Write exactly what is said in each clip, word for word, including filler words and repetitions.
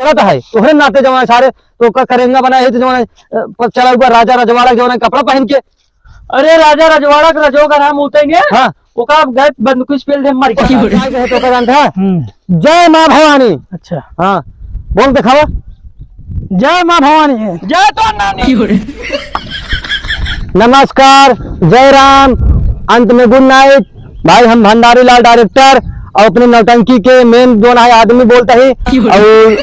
चलत है, तोहरे नाते जवन है सारे, तो का करेंगा बनाए है, तो जवन है, अ, पर चला हुआ राजा रजवाड़ा जवन है कपड़ा पहन के। अरे राजा रजवाड़ा के रजो घर हम उतरेंगे। हाँ। ओका अब गए बंदूक से पेल दे मर गया। काय कहे तो का जानते हैं? हम्म। जय माँ भवानी। अच्छा। हाँ, बोल दिखावा। जय माँ भवानी। जय तो नानी। नमस्कार, जय राम, अंत में गुड नाइट। भाई हम भंडारी लाल डायरेक्टर और अपनी नौटंकी के मेन जोन है आदमी बोलता ही। और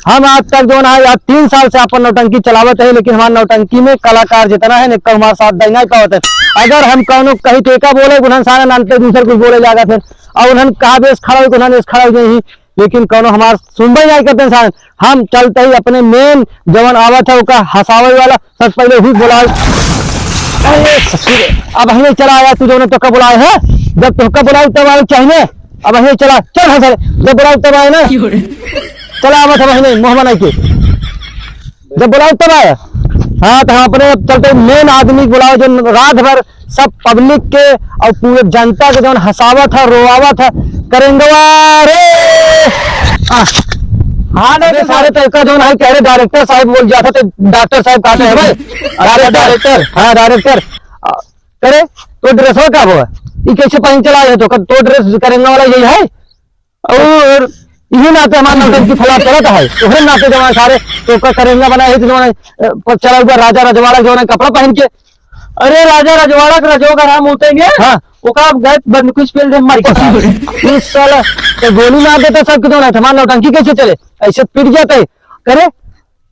हम आज तक जोन है आज तीन साल से अपन नौटंकी चलावत है, लेकिन हमारे नौटंकी में कलाकार जितना है निक्का हमारे साथ दे नहीं पावत है। अगर हम कौनो कहीं टेका बोले गुनन सारा नाम पे दूसर कुछ बोले जाएगा फिर, और उन्हन कहा बेस खड़ा हो, उन्हन बेस खड़ा हो गए ही। लेकिन कौनो हमार सुनबे नहीं करते इंसान। हम चलते ही अपने मेन जवन आवत है ओका हंसावे वाला सबसे पहले हुई बोलाए। अरे ससुर, अब हमें चला आया तू जवन तोका बुलाए है, जब तोका बुलाए तब आए चाहिए। अब हमें चला, चल हंस रे, जब बुलाए तब आए ना। चला आवत है हमें मोहम्मद आई के। जब बुलाओ तब आए। हाँ, तो हम अपने अब चलते मेन आदमी के बुलाओ, जो रात भर सब पब्लिक के और पूरे जनता के जौन हंसावत है, रोआवत है, करेंगवा रे। आ, हाँ, नहीं अबे तो सारे तो का जौन है, कह रहे डायरेक्टर साहब बोल जाता तो डॉक्टर साहब कहते हैं भाई। अच्छा, डायरेक्टर। डायरेक्टर, हाँ, डायरेक्टर। आ, करे, तो ड्रेसवा का हुआ? ये कैसे पहन चला है? तो का, तो ड्रेस करेंगवा वाला यही है? और इही नाते हमार नौटंकी फैलाव चलत है। तोहरे नाते जवन सारे तोका करेंगा बनाए है, तो जवन, अ, पर चला हुआ राजा रजवाड़ा जवन कपड़ा पहन के। अरे राजा रजवाड़ा के रजो घर हम उतरेंगे। हाँ। ओका अब गए बंदूक से पेल दे मर गया। इस साला तो गोली मार देता सब, कि जवन है, हमार नौटंकी कैसे चले? ऐसे पिट जाते। करे,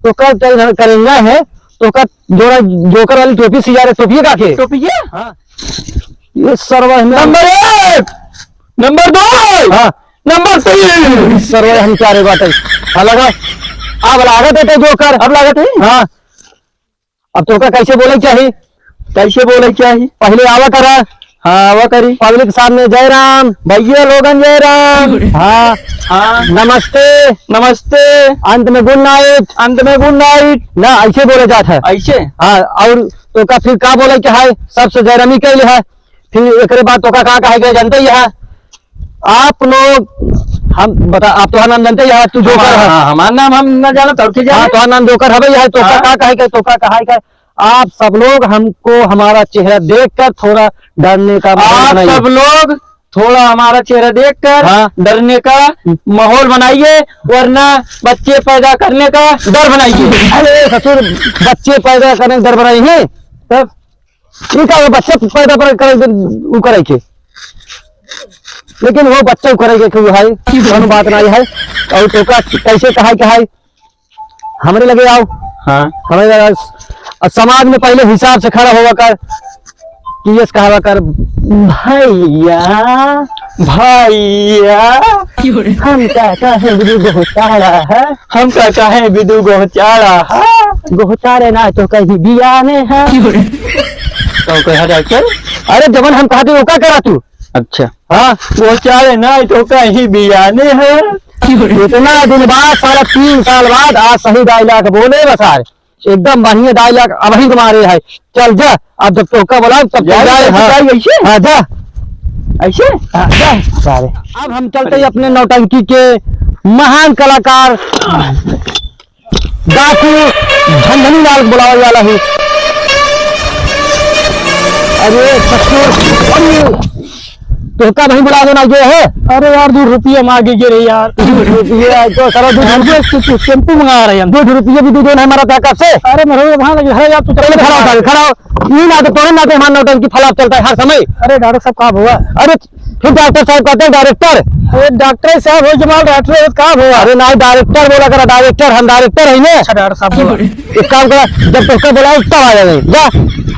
तो का कर-, करेंगा है, तो का जोड़ा जोकर वाली टोपी सिया रे, टोपी का के? टोपी ये? हाँ। ये सरवा है ना। नंबर एक, नंबर दो, हाँ। नंबर तीन। सरवा हम क्या रे बाटे? हाँ, लगा। अब लागत है तो जोकर। अब लागत है? हाँ। अब तोका कैसे बोले के चाही? कैसे बोले के चाही? पहले आवा करा। हाँ, आवा करी। पब्लिक सामने जय राम। भैया लोगन जय राम। हाँ। हाँ। नमस्ते। नमस्ते। अंत में गुड नाइट। अंत में गुड नाइट। ना, ऐसे बोले जात है। ऐसे? हाँ, और तोका फिर का बोले के है? सबसे जय राम ही कहले है। फिर एकरे बाद तोका का कहे के जानते ही है? आप लोग, हम बता, आप तोहार नाम जानते ही है, तू जोकर हमार, है। हाँ, हमार नाम हम ना जानत, और के हाँ, जाने? तोहार नाम जोकर हवे, यह तोका हाँ। का कहे के, तोका कहे के, आप सब लोग हमको हमारा चेहरा देखकर थोड़ा डरने का माहौल आप बनाइए। सब लोग थोड़ा हमारा चेहरा देखकर हाँ। डरने का हम्म। माहौल बनाइए, वरना बच्चे पैदा करने का डर बनाइए। अरे ससुर, बच्चे पैदा करने का डर बनाइए, तब ठीक है, वो बच्चा पैदा पर करे, वो करे के, लेकिन वो बच्चा करे के, वो है, कौन बात नहीं है। और तोका कैसे कहा है कि है, हमरे लगे आओ। हाँ। हमरे लगे आओ। और समाज में पहले हिसाब से खड़ा होवा कर, कि ये कहावा कर, भैया, भैया, क्यों रे? हम का कहे बिदु गोहचारा है। हम का कहे बिदु गोहचारा है। गोहचारे ना तो कहीं बियाने है। क्यों रे? तो कहे डॉक्टर? अरे जवन हम कहते ओका करा तू। अच्छा। हाँ। गोहचारे ना तो कहीं बियाने है। क्यों रे? इतना दिन बाद, साला तीन साल बाद आज सही डायलॉग बोले बस आज। एकदम बढ़िया डायलॉग अबही तुम्हारे है। चल जा, अब जब तोका बोलाओ तब तो जाए, जाए, हाँ। जाए ऐसे? हाँ, जा। ऐसे? हाँ, जा, सारे। अब हम चलते हैं अपने नौटंकी के महान कलाकार डाकू झंझनी लाल बुलावे वाला ही। अरे ससुर, अरे तोहका नहीं बुला देना ये है। अरे यार, दो रुपये मांगे गे रे यार। दो रुपये, तो साला दो रुपये। तू, तू टेम्पू मंगा रहे हैं। दो रुपये भी दे दो ना हमारा ताकत से। अरे मेरे को वहाँ लगे, अरे यार, तू चल, चल खड़ा हो, खड़ा हो। ये ना तो तोरे ना तो हमारा नौटंकी फैलाव चलता है हर समय। अरे डॉक्टर साहब, का हुआ? अरे फिर डॉक्टर साहब कहते हैं डायरेक्टर। अरे डॉक्टर साहब हो, जमाल डॉक्टर हो, का हुआ? अरे ना, डायरेक्टर बोला करा, डायरेक्टर, हम डायरेक्टर हैं ना। अच्छा डॉक्टर साहब बोला। एक काम करा, जब तोहका बुलाओ तब आ जाए, जा।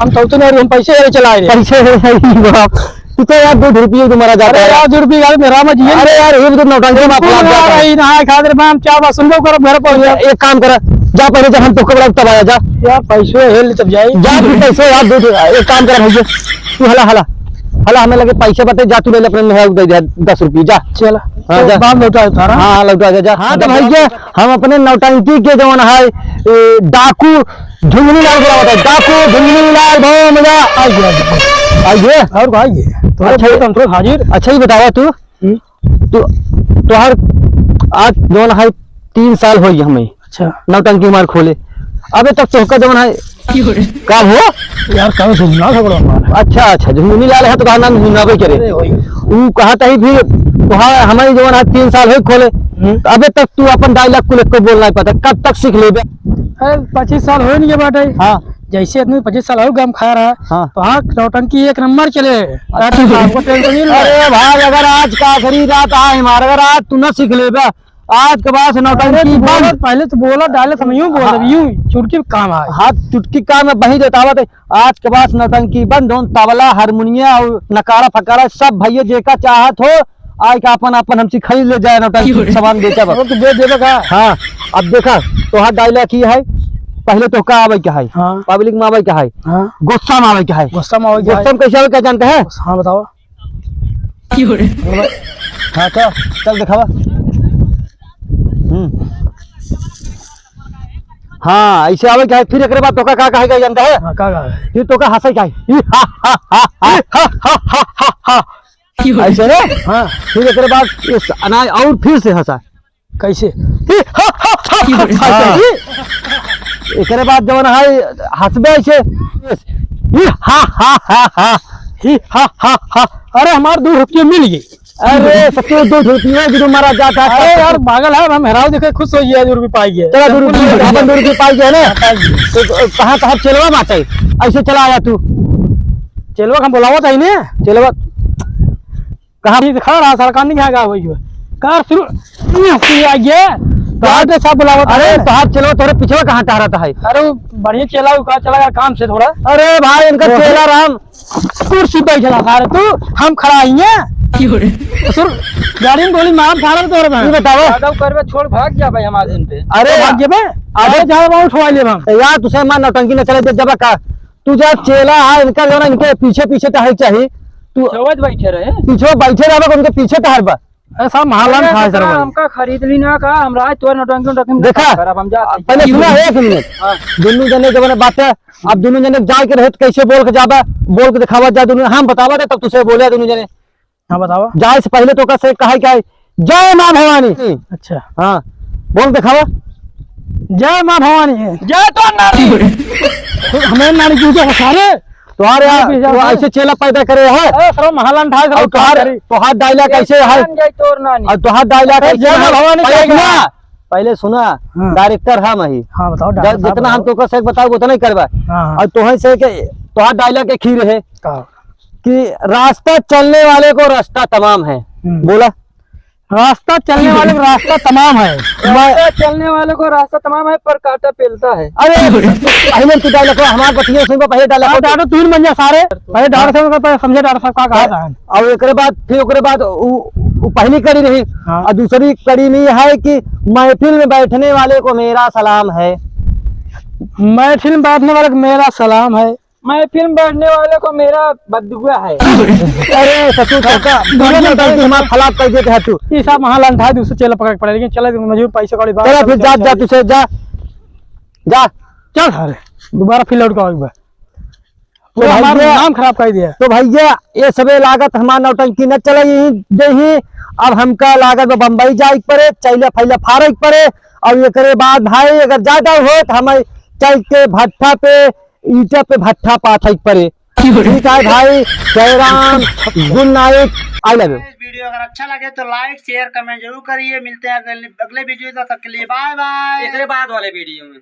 हम तो उतने, हम पैसे वाले चला रहे। पैसे वाले नहीं बाप। तू तो यार दो रुपये तुम्हारा जाता अरे है। यार, दो रुपये यार, मेरा मत ये। अरे यार, ये भी तो नौटंकी में अपना जाता है। रही ना, खातिर मैं हम क्या बात सुन लो, करब घर पहुंच जा। एक काम कर, जा पहले जब हम तोहका बुलाओ तब आया, जा। यार, पैसे हेल तब जाई। जा तू पैसे यार, दो, एक काम कर भैया, तू हला, हला, हला, हमें लगे पैसे बते, जा तू ले ले अपने मेहरा दे दे दस रुपये, जा। चला। हाँ, तो जा। बाद लौटा उतारा। हाँ, हाँ, लौटा दे, जा। हाँ, तो भैया, हम अपने नौटंकी के जवन है, ए, डाकू झुंझुनी लाल बुलावत है, डाकू झुंझुनी लाल, बहुत मजा। आइए, आइए। आइए। और भाई, ये थोड़ा अच्छा, बहुत हम थोड़ा हाजिर। अच्छा ही बतावा तू। हम्म। तू, तोहर आज जौन है तीन साल होइ गए हमें। अच्छा। नौटंकी हमार खोले। अबे तक तोहका जवन है। का हो? यार, कहाँ से झुना था बड़ा हमारा? अच्छा, अच्छा, झुनझुनी लाल है तो कहा नाम झुनावे करे। अरे, वही। ऊ कहत ही फिर, तोहार हमारी जवन है तीन साल होइ खोले। हम्म। तो अबे तक तू अपन dialogue कुल एको बोल नहीं पाता, कब तक सीख लेबे? अरे, पच्चीस साल होइ नहीं बाटे। हाँ। जैसे इतने पच्चीस साल होइ गम खा रहा। हाँ। तो हाँ, नौटंकी एक नंबर चले। अच्छा। आपको tension नहीं लेना। अरे भाई, अगर आज का आखिरी रात आ हमार, अगर आज तू ना सीख लेबे, आज के बाद से अरे नौटंकी तू बोला, बंद। पहले तो बोला, डाले समय यूं बोल, हाँ। यूं चुटकी काम आए। हाँ, चुटकी काम में वही जतावत है। आज के बाद से नौटंकी बंद, ढोल, तबला, हारमोनिया और नकारा फकारा सब भैया जेका चाहत हो, आए का अपन, अपन हमसे खरीद ले जाए, नौटंकी सामान बेचा बा। तो दे देबे का? हाँ, अब देखा, तोहार dialogue ही है, पहले तोहका आवे के है, हाँ। Public में आवे के है, हाँ। गुस्सा में आवे के है। गुस्सा में आवे के है। गुस्सा में कैसे आवे के जानते हैं? हाँ, बताओ। हाँ, चल, चल दिखावा। हम्म। हाँ, ऐसे आवे के है, फिर एकरे बाद तोका का कहे के जानता है? हाँ, का कहे? फिर तोका हंसे के है। ई हा, हा, हा, हा। ई हा, हा, हा, हा, हा। ऐसे रे? हाँ। फिर एकरे बाद इस अनाज और फिर से हंसा। कैसे? ई हा, हा, हा, हा, हा। हाँ। एकरे बाद जवन है, हंसबे ऐसे। ई हा, हा, हा, हा। ई हा, हा, हा। अरे, हमार दो रुपये मिल गए। अरे, सत्तू दो रुपये की तो मारा जाता है। अरे यार, पागल है, हम हेराव देखे खुश हो गया, दो रुपये पाई गए। चला, दो रुपये, अपन दो रुपये पाई गए ना। हाँ, पाई गए। तो, तो कहाँ, कहाँ चेलवा बाटे? ऐसे चला आया तू। चेलवा हम बुलावा था ही ने। चेलवा। कहाँ? ये खड़ा रहा, सरकार नहीं आएगा वही। कार शुरू, शुरू आ गया। तो आज तो सब बुलावा था अरे, ही ने। तो हाथ चेलवा तोरे पिछवा कहाँ टहरा था है? अरे, वो बढ़िया चेला, वो कहा चला गया काम से थोड़ा। अरे भाई, इनका वो चेला राम कुर्सी बैठला सारे तू, हम खड़ा ही हैं। क्यों रे? ससुर, गाड़ी में गोली मारब सारे तोरे में। ये बताओ। ज्यादा करबे, छोड़, भाग जा भाई हमारे दिन पे। अरे तो भाग जेबे? अरे अरे जा बाबू, उठवा लेब हम। यार, तुसे मार नौटंकी न चले दे, जब का तू जा चेला है, इनका जो ना, इनके पीछे पीछे तो है चाहिए। तू पिछवा बैठे रहे। पीछे बैठे रहबे, उनके पीछे तो हर बा। अरे साहब, महाराज अरे खाए तो सरवा। हमका खरीद ली ना का, हमरा आज तोर नौटंकी, नौटंकी में देखा? खराब, हम जाते हैं। पहले सुना, एक मिनट। हाँ। दोनों जने जब बात है, अब दोनों जने जाए के रहे तो कैसे बोल के जाबा, बोल के दिखावा जा दोनों, हम बतावा दे तब तुसे बोले दोनों जने। हाँ, बतावा। जाए से पहले तो का से कहा क्या है, "जय माँ भवानी।" अच्छा। हाँ, बोल दिखावा। जय माँ भवानी। जय तो नानी। हमें नानी क्यों क्या सारे? तोहार यार, नानी क्यों वो जाता है? ऐसे चेला पैदा करे है। अरे, सर्व महालान ठाए, सर्व और तोहार, करी। तोहार dialoग जय कैसे है? नानी, जय तोर नानी। और तोहार dialoग अरे, कैसे जय माँ है? भवानी पहले जय सुना, माँ। पहले सुना, हाँ। Director हम ही। हाँ, बताओ, जब director साहब, जितना हम बताओ। तोका से बतावा, उतना ही करबा। हाँ, हाँ। और तोहे से के, तोहार dialoग एक ही रहे का? कि रास्ता चलने वाले को रास्ता तमाम है। हम्म। बोला। रास्ता चलने वाले को रास्ता तमाम है। रास्ता चलने वाले को रास्ता तमाम है, पर कांटा पेलता है। अरे, पहले तू dialogue को, हमार बतिया सुन, पहले dialogue हाँ, को। डालो, तीन बन जा सारे। पहले डालो से, पहले समझे डालो साहब का कहा था। और एकरे बाद, फिर ओकरे बाद उ, उ पहली कड़ी रही। हाँ। और दूसरी कड़ी में यह है कि महफिल में बैठने वाले को मेरा सलाम है। महफिल में बैठने वाले को मेरा सलाम है। महफिल में बैठने वाले को मेरा बद्दुआ है। अरे ससुर, तोका, दोनों जन गलती हमार खिलाफ कर देते हैं तू। ई सब महालान ठाए, दूसरे चेला पकड़ के पड़े, लेकिन चले मजबूर पैसे कौड़ी बात चला फिर जा, जा, तू से जा, जा। चल सारे, दोबारा फिर लौट के आवे बा। तो पूरा हमार भैया, नाम खराब कर दिया। तो भैया, ये सबे लागत हमार नौटंकी न चले, यहीं, यहीं। अब हमका लागत बा बम्बई जाए के पड़े, चैला फैला फारे के पड़े। और एकरे बाद भाई, अगर ज्यादा हो तो हमें चल के भट्ठा पे ईंटा पे भट्ठा पाथई परे। ठीक है भाई, जयराम, good night, I love you। इस video अगर अच्छा लगे तो like, share, comment जरूर करिए। मिलते हैं अगले, अगले video, तब तक के लिए bye bye। एकरे बाद वाले video में।